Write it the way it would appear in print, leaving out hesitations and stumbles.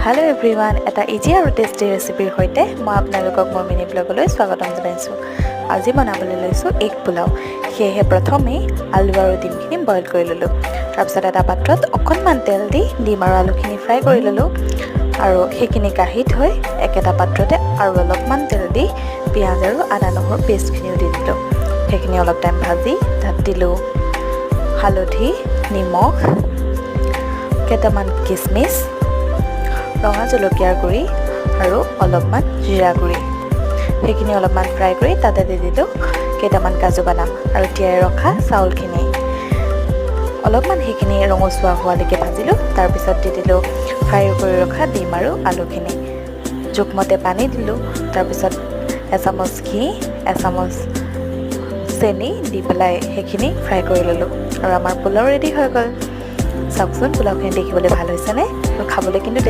Hello' everyone, এটা easy আৰু tasty ৰেচিপিৰ সৈতে মই আপোনালোকক মোৰ মিনি ব্লগলৈ স্বাগতম জনাইছোঁ। আজি বনাবলৈ লৈছোঁ এগ পোলাও। সেয়েহে প্ৰথমেই আলু আৰু ডিমখিনি বইল কৰি ল'লোঁ। তাৰপিছত এটা পাত্ৰত অকণমান তেল দি ডিম আৰু আলুখিনি ফ্ৰাই কৰি ল'লোঁ আৰু সেইখিনি কাঢ়ি থৈ একেটা পাত্ৰতে আৰু অলপমান তেল দি পিঁয়াজ আৰু আদা নহৰু পেষ্টখিনিও দি দিলোঁ। সেইখিনি অলপ টাইম ভাজি তাত দিলোঁ হালধি, নিমখ, কেইটামান কিচমিচ, ৰঙা জলকীয়াৰ গুড়ি আৰু অলপমান জিৰা গুড়ি। সেইখিনি অলপমান ফ্ৰাই কৰি তাতে দি দিলোঁ কেইটামান কাজু বাদাম আৰু তিয়াই ৰখা চাউলখিনি। অলপমান সেইখিনি ৰঙচুৱা হোৱালৈকে ভাজিলোঁ। তাৰপিছত দি দিলোঁ ফ্ৰাই কৰি ৰখা ডিম আৰু আলুখিনি। জোখমতে পানী দিলোঁ। তাৰপিছত এচামুচ ঘি, এচামুচ চেনি দি পেলাই সেইখিনি ফ্ৰাই কৰি ল'লোঁ আৰু আমাৰ পোলাও ৰেডি হৈ গ'ল। চাওকচোন, পোলাওখিনি দেখিবলৈ ভাল হৈছেনে? আৰু খাবলৈ কিন্তু টেষ্টি।